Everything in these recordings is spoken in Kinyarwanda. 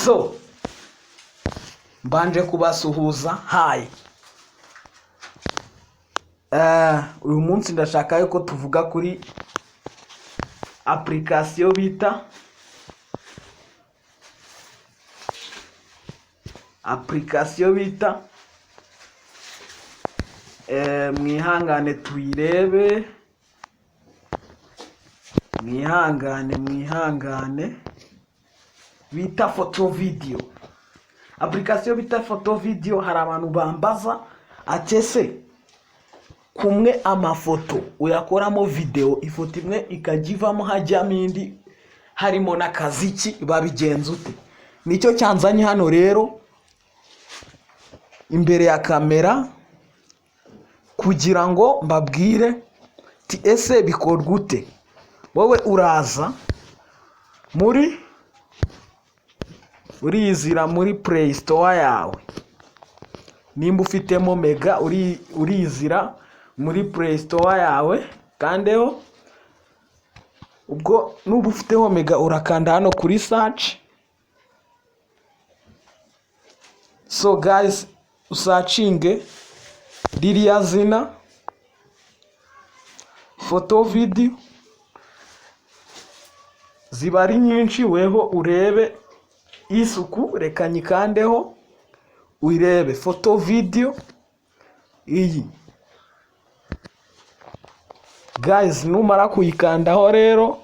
So mbanje kubasuhuza, hi. Uyu munsi ndashaka yuko tuvuga kuri application bita mwihangane tuyirebe, mwihangane mwihangane, bita photo video. Application bita photo video, hari abantu bambaza ati ese kumwe amafoto uyakoramo video, ifoto imwe ikajya ivamo hajyamo indi harimo n'akaziki, babigenza ute? Nicyo cyanzanye hano rero imbere ya kamera kugira ngo mbabwire ti ese bikorwa ute. Wowe uraza muri urizira muri Play Store yawe, nimba ufitemo mega urizira muri Play Store yawe kandeho. Ubwo nuba ufiteho mega urakanda hano kuri search. So guys, usearchinge ririya zina photo video, ziba ari nyinshi, weho urebe isuku, reka nyikandeho uyirebe photo video iyi. Guys, numara kuyikandaho rero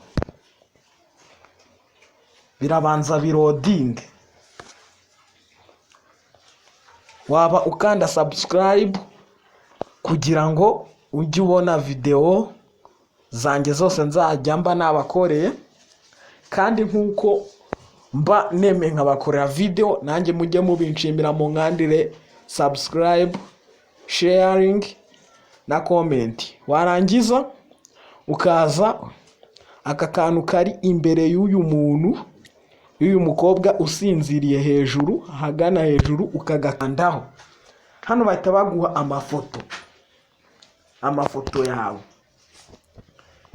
birabanza biloadinge. Waba ukanda subscribe kugira ngo ujye ubona video zanjye zose nzajya mba nabakoreye, kandi nk'uko mba nemeye nkabakorera video, nanjye mujye mubinshimira mu nkandire subscribe, sharing na comment. Warangiza ukaza aka kantu kari imbere y'uyu muntu, y'uyu mukobwa usinziriye hejuru, ahagana hejuru, ukagakandaho. Hano bahita baguha amafoto yawe.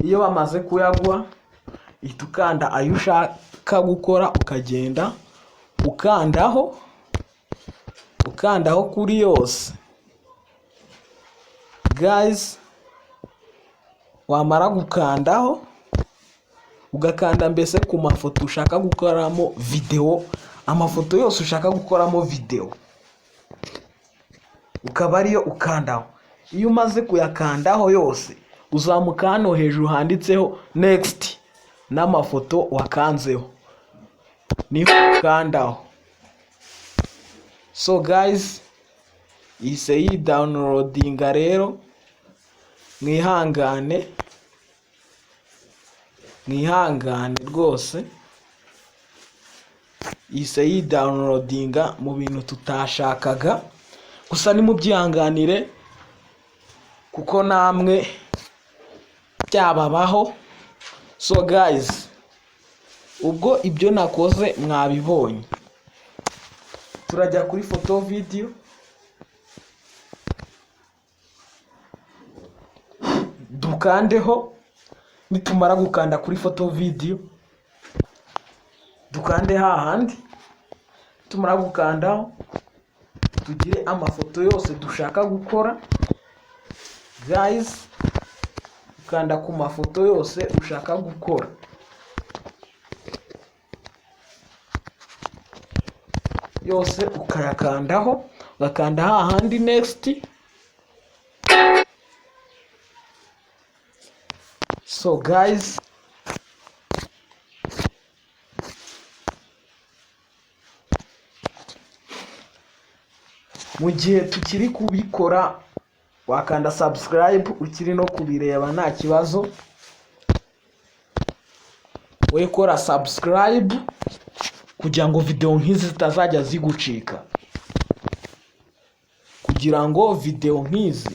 Iyo bamaze kuyaguha uhita ukanda ayo ushaka gukora, ukagenda ukandaho, ukandaho kuri yose. Guys, wamara gukandaho ugakanda mbese ku mafoto ushaka gukoramo video, amafoto yose ushaka gukoramo video ukaba ariyo ukandaho. Iyo umaze kuyakandaho yose uzamuka hano hejuru handitseho next n'amafoto wakanzeho niho ukandaho. So guys, ihise yidownloadinga rero, mwihangane mwihangane rwose, ihise yidownloadinga mu bintu tutashakaga, gusa nimubyihanganire kuko namwe byababaho. So guys, ubwo ibyo nakoze mwabibonye, turajya kuri photo video dukandeho. Nitumara gukanda kuri photo video dukande hahandi, tumara gukandaho tugire amafoto yose dushaka gukora. Guys, ukanda ku mafoto yose ushaka gukora, yose ukayakandaho, ugakanda hahandi next. So guys, mu gihe tukiri kubikora wakanda subscribe ukiri no kubireba nta kibazo, we kora subscribe kugira ngo video nk'izi zitazajya zigucika, kugira ngo video nk'izi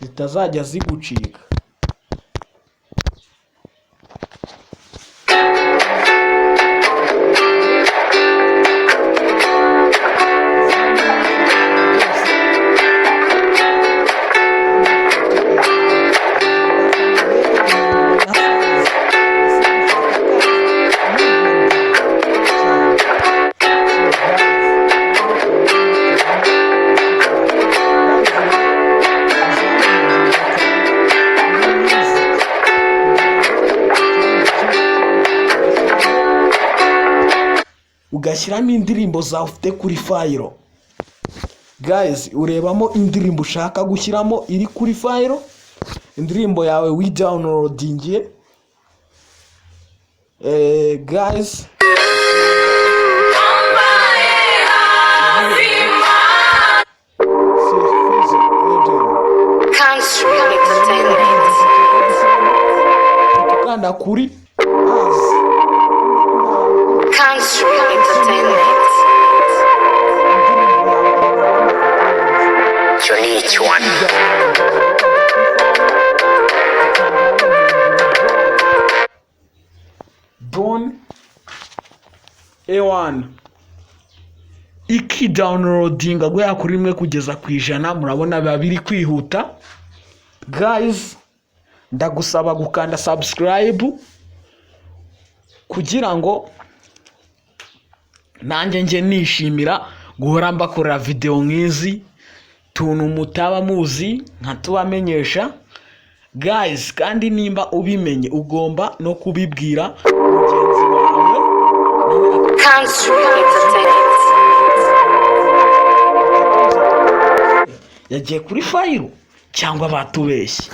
zitazajya zigucika. Ugashyiramo indirimbo zawe ufite kuri file. Guys, urebamo indirimbo ushaka gushyiramo iri kuri file, indirimbo yawe widownloadingiye. Guys, Surface Eden. Country Entertainment. Ukanda kuri az. Country Entertainment. Icyo ni ikiwani. Don A1 iki downloadinga guhera kuri 1 kugeza ku 100. Murabona biba biri kwihuta. Guys, ndagusaba gukanda subscribe kugira ngo nanjye njye nishimira guhora mbakorera video nk'izi, tuntu mutaba muzi nkatubamenyesha, guys. Kandi nimba ubimenye, ugomba no kubibwira mugenzi wawe nawe. Country Entertainment. Yagiye kuri file cyangwa batubeshye?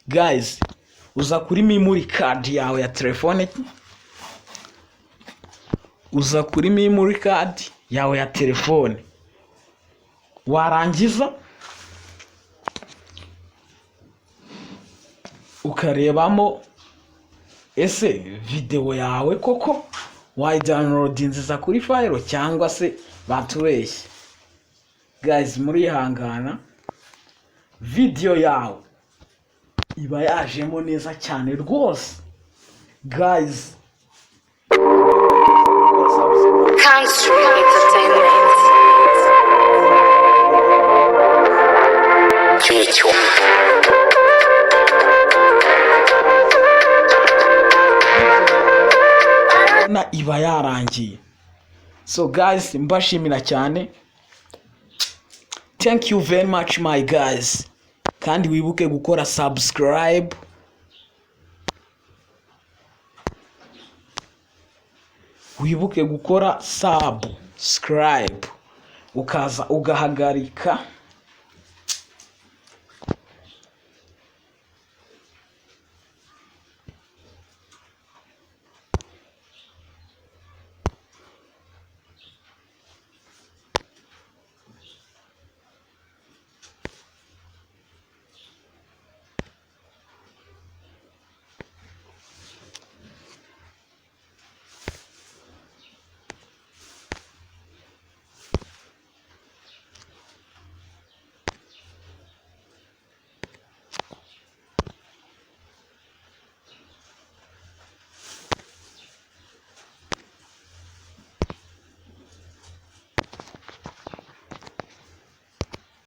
Guys, uza kuri memory card yawe ya telefone, uza kuri memory card yawe ya telefone, warangiza ukarebamo ese videwo yawe koko wayidownloadinziza kuri file cyangwa se batubeshye. Guys, murihangana, video yawe iba yajemo neza cyane rwose, guys. Country Entertainment. Icyo ni ikiwani. Na iba yarangiye. So guys, mbashimira cyane. Thank you very much, my guys. Kandi wibuke gukora subscribe, wibuke gukora subscribe, ukaza ugahagarika.